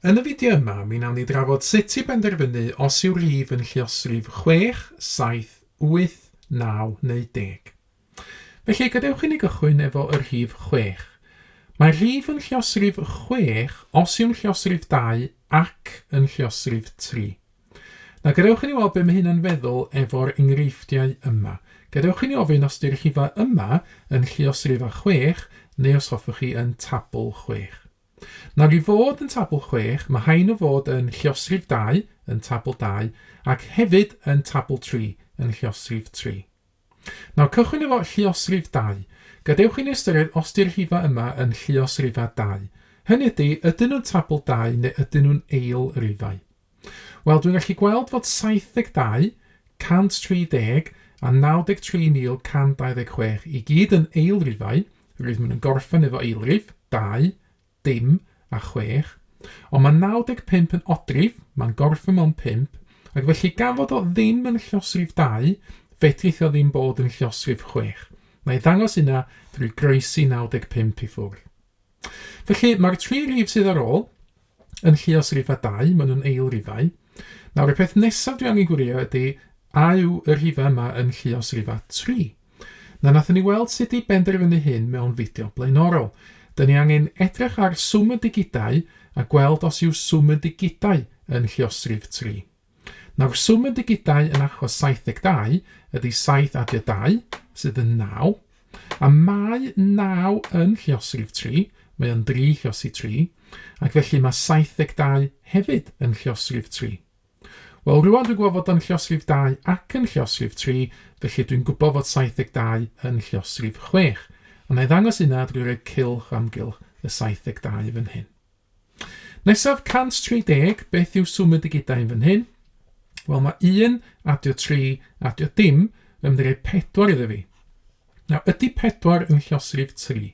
Yn y fideo yma, mi wnawn ni drafod sut i benderfynu os yw rhif yn lluosrif 6, 7, 8, 9 neu 10. Felly, gadewch i ni gychwyn efo y rhif 6. Mae rhif yn lluosrif 6 os yw'n lluosrif 2 ac yn lluosrif 3. Nawr gadewch i ni weld be mae hynna'n feddwl efo'r enghreifftiau yma. Gadewch i ni ofyn os 'di'r rhifau yma yn lluosrifau 6 neu os hoffwch chi yn tabl 6. Nawr i fod yn tabl 6, mae rhain o fod yn lluosrif 2 yn tabl 2 ac hefyd yn tabl 3 yn lluosrif 3. Nawr cychwyn efo lluosrif 2. Gadewch i ni ystyried os 'di'r rhifau yma yn lluosrifau 2. Hynny ydi, ydyn nhw'n tabl 2 neu ydyn nhw'n eil rifau? Wel, dwi'n gallu gweld fod 72, 130 a 93,126 i gyd yn eilrifau, rwyf maen nhw'n gorffen efo eilrif, 2, dim a 6, ond mae 95 yn odrif, mae'n gorffen mewn 5, ac felly gan fod o ddim yn llosrif 2, fedrith o ddim bod yn llosrif 6. Na i ddangos hynna drwy groesi 95 i ffwrdd. Felly, mae'r tri rhif sydd ar ôl yn lluosrifau 2, maen nhw'n eilrifau. Nawr, y peth nesaf dwi angen gwirio ydy a yw y rhifau yma yn lluosrifau 3. Na, nathon ni weld sut i benderfynu hyn mewn fideo blaenorol. Dyn ni angen edrych ar swm y digidau a gweld os yw swm y digidau yn lluosrif 3. Nawr, swm y digidau yn achos 72 ydy 7 adio 2, sydd yn 9. A mae 9 yn lluosrif 3, mae o'n 3 llosi 3, ac felly mae 72 hefyd yn lluosrif 3. Wel, rwan dwi'n gwybod fod o'n lluosrif 2 ac yn lluosrif 3, felly dwi'n gwybod fod 72 yn lluosrif 6. A na i ddangos hynna drwy roi cylch amgylch y 72 fan hyn. Nesaf, 130, beth yw swm y digidau yn fan hyn? Wel, mae 1 adio 3 adio dim yn mynd i roi 4 iddo fi. Nawr, ydy 4 yn llosrif 3?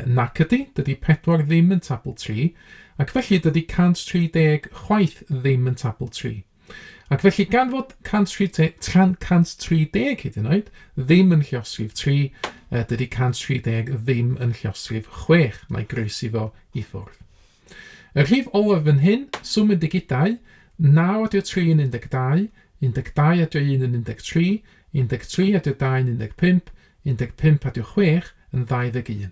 Nac ydy, dydy 4 ddim yn tabl 3, ac felly dydy 130 chwaith ddim yn tabl 3. Ac felly gan fod 130 hyd yn oed ddim yn llosrif 3, dydy 130 ddim yn llosrif 6. Mae groesi fo i ffwrdd. Y rhif olaf fan hyn, swm y digidau, 9 adio 3 yn 12, 12 adio 1 yn 13, 13 adio 2 yn 15, 15 adio 6 yn 21.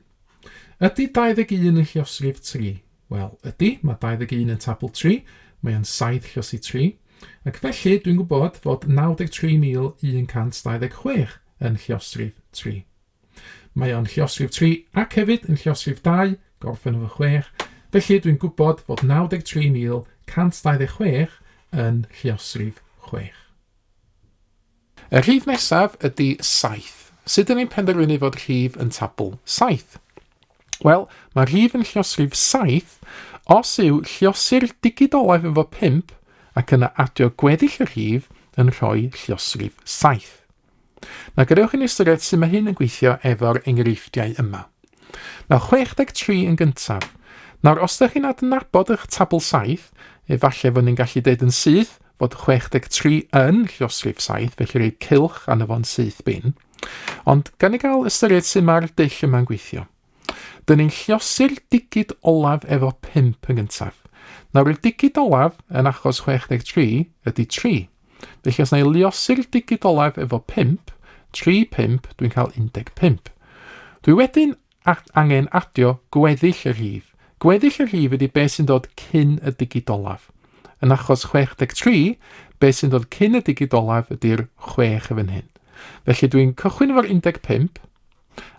Ydy 21 yn llosrif 3? Wel, ydy, mae 21 yn tabl 3, mae o'n 7 llosi 3, ac felly dwi'n gwybod fod 93,126 yn llosrif 3. Mae o'n llosrif 3 ac hefyd yn llosrif 2, gorffen efo 6, felly dwi'n gwybod fod 93,126 yn llosrif 6. Y rhif nesaf ydy 7. Sut dyn ni'n penderfynu fod rhif yn tabl 7? Wel, mae rhif yn lliosrif 7 os yw lliosur digid olaf efo 5 ac yna adio gweddill y rhif yn rhoi lliosrif 7. Nawr gadewch i ni ystyried sut mae hyn yn gweithio efo'r enghreifftiau yma. Nawr 63 yn gyntaf. Nawr os ydych chi'n adnabod eich tabl 7, efallai fod ni'n gallu deud yn syth fod 63 yn llosrif 7, felly rhoi cylch arno fo'n syth bin. Ond gan i gael ystyried sut mae'r dull yma'n gweithio. Dyn ni'n llosi'r digid olaf efo 5 yn gyntaf. Nawr y digid olaf yn achos 63 ydy 3. Felly os na i luosi'r digid olaf efo 5, 3, 5, dwi'n cael 15. Dwi wedyn angen adio gweddill y rhif. Gweddill y rhif ydy beth sy'n dod cyn y digid olaf. Yn achos 63, beth sy'n dod cyn y digid olaf ydy'r 6 yn fan hyn. Felly dwi'n cychwyn efo'r 15,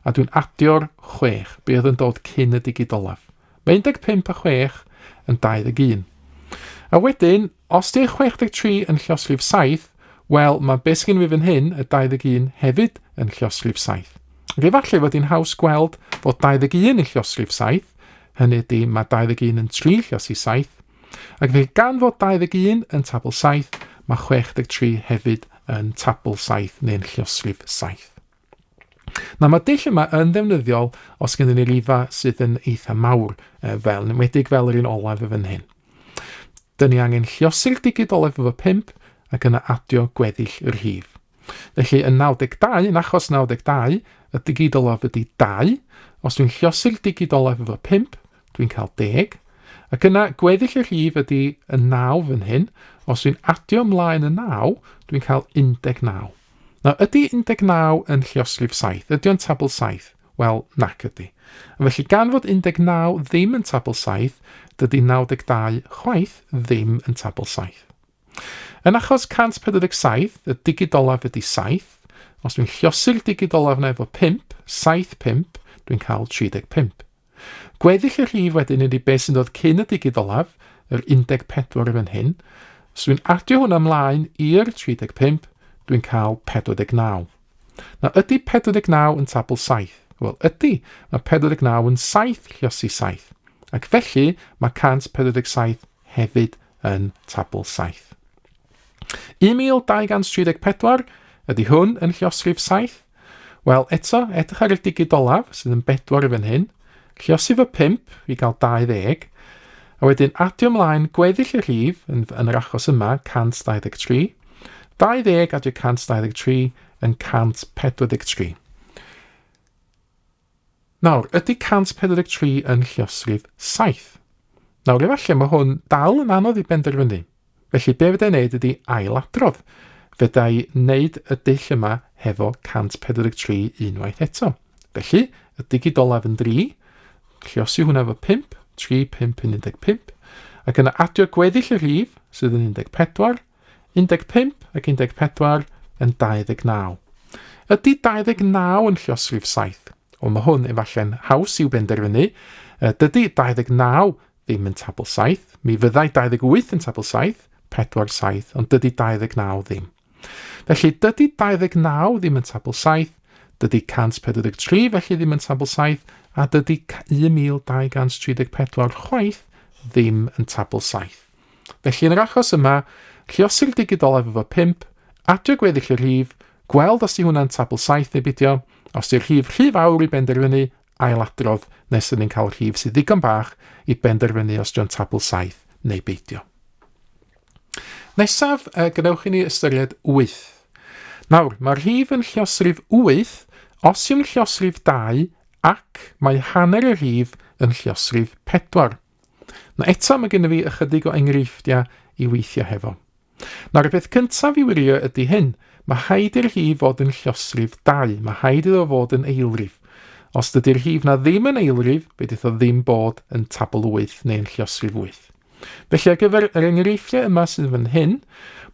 a dwi'n adio'r 6, be oedd yn dod cyn y digid olaf. Mae 15 a 6 yn 21. A wedyn, os di'r 63 yn llosrif 7, wel, mae beth sy'n fi fan hyn, y 21, hefyd yn llosrif 7. Ac efallai fod hi'n haws gweld fod 21 yn llosrif 7, hynny ydy mae 21 yn 3 llosi 7, ac felly gan fod 21 yn tabl 7, mae 63 hefyd yn tabl 7 neu'n llosrif 7. Nawr mae'r dull yma yn ddefnyddiol os gennym ni rifa sydd yn eitha mawr, fel, yn enwedig fel yr un olaf y fan hyn. Dyn ni angen lliosi'r digid olaf efo 5 ac yna adio gweddill y rhif. Felly yn 92, yn achos 92, y digid olaf ydy 2. Os dwi'n lliosi'r digid olaf efo 5, dwi'n cael 10. Ac yna, gweddill y rhif ydy y 9 fan hyn. Os dwi'n adio ymlaen y 9, dwi'n cael 19. Nawr, ydy 19 yn lluosrif 7? Ydy o'n tabl 7? Wel, nac ydy. A felly, gan fod 19 ddim yn tabl 7, dydy 92 chwaith ddim yn tabl 7. Yn achos 147, y digid olaf ydy 7. Os dwi'n lliosi'r digid olaf yna efo 5, 7, 5, dwi'n cael 35. Gweddill y rhif wedyn ydy beth sy'n dod cyn y digid olaf, yr 14 yn fan hyn. Os dwi'n adio hwnna ymlaen i'r 35, dwi'n cael 49. Nawr, ydy 49 yn tabl 7? Wel, ydy. Mae 49 yn 7 lliosi 7. Ac felly, mae 147 hefyd yn tabl 7. 1234, ydy hwn yn lliosrif 7? Wel, eto, edrych ar y digid olaf, sydd yn bedwar i fan hyn. Lliosi fy 5 i gael 20, a wedyn adio ymlaen gweddill y rhif, yn, yn yr achos yma, 123. 20 adio 123 yn 143. Nawr, ydy 143 yn lluosrif 7? Nawr, efallai mae hwn dal yn anodd i benderfynu. Felly, be fydda i'n neud ydy ailadrodd. Fydda i wneud y dull yma hefo 143 unwaith eto. Felly, y digid olaf yn 3, lliosi hwnna efo 5, 3, 5, 15, ac yna adio gweddill y rhif, sydd yn 14, 15 ac 14 yn 29. Ydy 29 yn lluosrif 7? Wel, mae hwn efallai'n haws i'w benderfynu. Dydy 29 ddim yn tabl 7. Mi fyddai 28 yn tabl 7, 4, 7, ond dydy 29 ddim. Felly, dydy 29 ddim yn tabl 7, dydy 143 felly ddim yn tabl 7, a dydy 1234 chwaith ddim yn tabl 7. Felly yn yr achos yma, lluosi'r digid olaf efo 5, adio gweddill y rhif, gweld os di hwnna'n tabl 7 neu bidio, os di'r rhif rhy fawr i benderfynu, ailadrodd nes ydyn ni'n cael rhif sydd ddigon bach i benderfynu os dio'n tabl 7 neu beidio. Nesaf, gwnewch i ni ystyried 8. Nawr, mae'r rhif yn lluosrif 8 os yw'n lluosrif 2 ac mae hanner y rhif yn lluosrif 4. Na eto mae gennym fi ychydig o enghreifftiau i weithio hefo. Nawr y peth cyntaf i wirio ydy hyn. Mae haid i'r rhif fod yn llosrif 2. Mae haid iddo fod yn eilrif. Os dydy'r rhif na ddim yn eilrif, fe dyth o ddim bod yn tabl 8 neu'n llosrif 8. Felly ar gyfer yr enghreifftiau yma sydd fan hyn,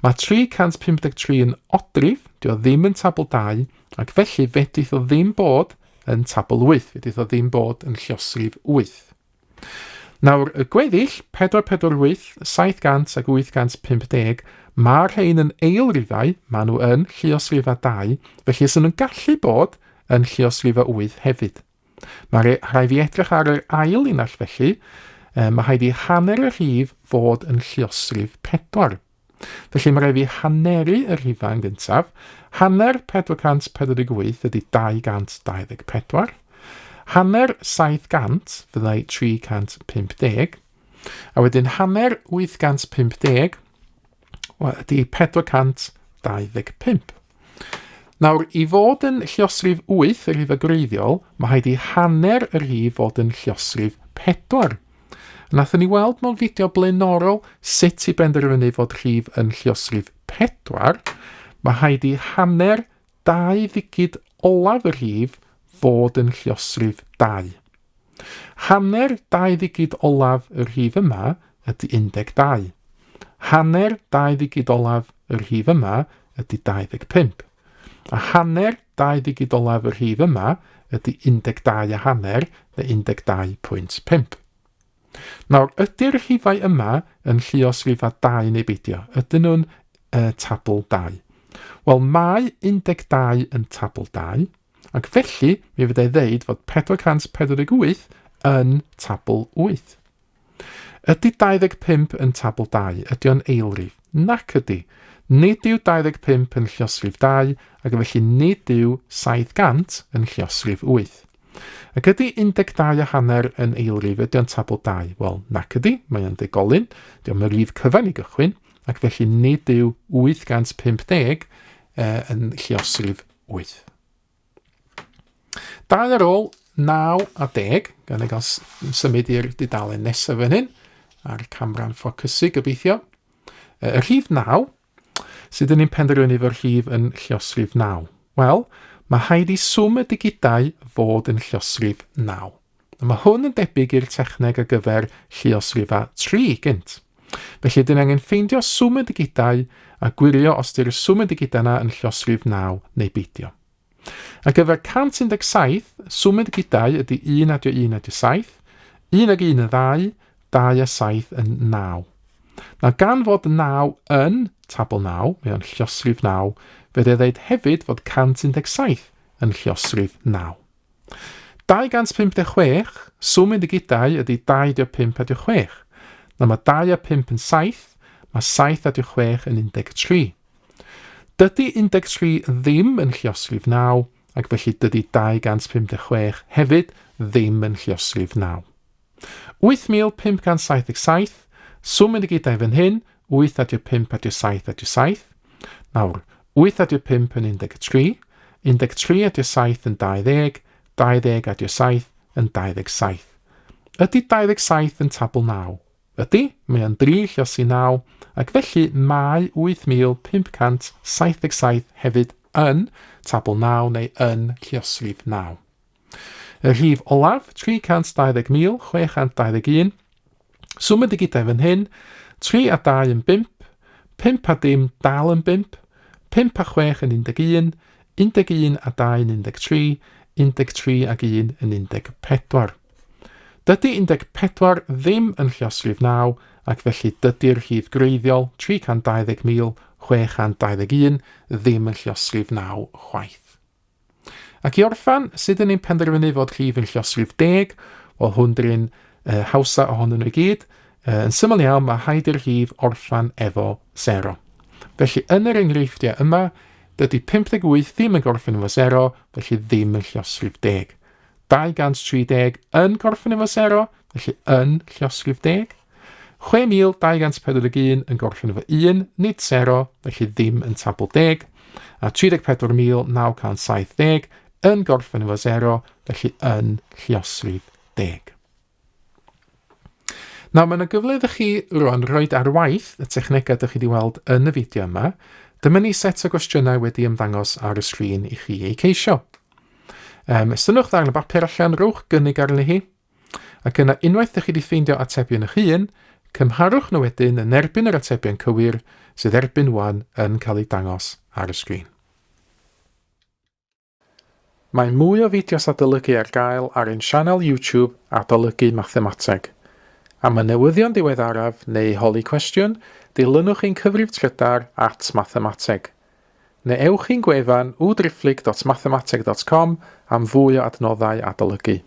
mae 353 yn odrif, dy o ddim yn tabl 2, ac felly fedrith o ddim bod yn tabl 8, fedrith o ddim bod yn llosrif 8. Nawr, y gweddill, 448, 700 ac 850, mae'r rhain yn eilrifau, maen nhw yn lluosrifau 2, felly ys nhw'n gallu bod yn lluosrifau 8 hefyd. Mae rhaid fi edrych ar yr ail linell felly, mae rhaid i hanner y rhif fod yn lluosrif 4. Felly mae rhaid fi haneru y rhifau yn gyntaf. Hanner 448 ydy 224. Hanner 700 fyddai 350. A wedyn hanner 850 ydy 425. Nawr, i fod yn lluosrif 8, y rhif y gwreiddiol, mae rhaid i hanner y rhif fod yn lluosrif 4. Nathon ni weld mewn fideo blaenorol sut i benderfynu fod rhif yn lluosrif 4. Mae rhaid i hanner dau ddigid olaf y rhif fod yn lluosrif 2. Hanner dau ddigid olaf y rhif yma ydy 12. Hanner dau ddigid olaf y rhif yma ydy 25. A hanner dau ddigid olaf y rhif yma ydy 12 a hanner neu 12.5. Nawr, ydy'r rhifau yma yn lluos rhifau 2 neu beidio? Ydyn nhw'n tabl 2? Wel, mae 12 yn tabl 2, Ac felly, mi fydda i ddeud fod 448 yn tabl 8. Ydy 25 yn tabl 2? Ydy o'n eilrif? Nac ydy. Nid yw 25 yn lluosrif 2, ac felly nid yw 700 yn lluosrif 8. Ac ydy 12 a hanner yn eilrif? Ydy o'n tabl 2? Wel, nac ydy, mae o'n degolyn. Di o'n rif cyfan i gychwyn, ac felly nid yw 850 yn lluosrif 8. Dau ar ôl 9 a 10, gan ei gael symud i'r dudalen nesaf fan hyn. A'r camera'n ffocysu gobeithio. Y rhif 9, sut ydyn ni'n penderfynu fod rhif yn lluosrif 9? Wel, mae rhaid i swm y digidau fod yn lluosrif 9. Mae hwn yn debyg i'r techneg ar gyfer lluosrifau 3 gynt. Felly, dyn angen ffeindio swm y digidau a gwirio os di'r swm y digidau yna yn lluosrif 9 neu beidio. Ar gyfer 117, swm y digidau ydy 1 adio 1 adio 7, 1 ag 1 yn 2, 2 a 7 yn 9. Nawr, gan fod 9 yn tabl 9, mae o'n lluosrif 9, fe ddeud hefyd fod 117 yn lluosrif 9. 256, swm 12 ydy 2 adio 5 adio 6. Nawr mae 2 a 5 yn 7, mae 7 adio 6 yn 13. Dydy 13 ddim yn lluosrif 9, ac felly dydy 256 hefyd ddim yn lluosrif 9. 8577, swm 12 fan hyn, 8 adio 5 adio 7 adio 7. Nawr, 8 adio 5 yn 13, 13 adio 7 yn 20, 20 adio 7 yn 27. Ydy 27 yn tabl 9? Ydy, mae o'n 3 llosi 9, ac felly mae 8577 hefyd yn tabl 9 neu yn lluosrif 9. Y rhif olaf, 320,621, swm y digidau fan hyn, 3 a 2 yn 5, 5 a dim dal yn 5, 5 a 6 yn 11, 11 a 2 yn 13, 13 ag 1 yn 14. Dydy 14 ddim yn lluosrif 9 ac felly dydy'r rhif gwreiddiol 320,621 ddim yn lluosrif 9 chwaith. Ac i orffan, sut ydyn ni'n penderfynu fod rhif yn lluosrif 10? Wel, hwn dy'r un uh, hawsa ohonyn nhw i gyd. Uh, yn syml iawn, mae rhaid i'r rhif orffan efo 0. Felly, yn yr enghreifftiau yma, dydy 58 ddim yn gorffen efo 0, felly ddim yn lluosrif 10. 230 yn gorffen efo 0, felly yn lluosrif 10. 6,241 yn gorffen efo 1, nid 0, felly ddim yn tabl 10. A 34,970 yn gorffen efo 0, felly yn lluosrif 10. Nawr, mae yna gyfle iddo chi rwan rhoi ar waith y technegau ydych chi wedi weld yn y fideo yma. Dyma ni set o gwestiynau wedi ymddangos ar y sgrin i chi eu ceisio. Um, estynnwch ddarn o bapur allan, rhowch gynnig arni hi, ac yna unwaith ydych chi wedi ffeindio atebion eich hun, cymharwch nhw wedyn yn erbyn yr atebion cywir sydd erbyn wan yn cael eu dangos ar y sgrin. Mae mwy o fideos adolygu ar gael ar ein sianel YouTube Adolygu Mathemateg. Am y newyddion diweddaraf neu holi cwestiwn, dilynwch ein cyfrif trydar at mathemateg. Neu ewch i'n gwefan www.mathemateg.com am fwy o adnoddau adolygu.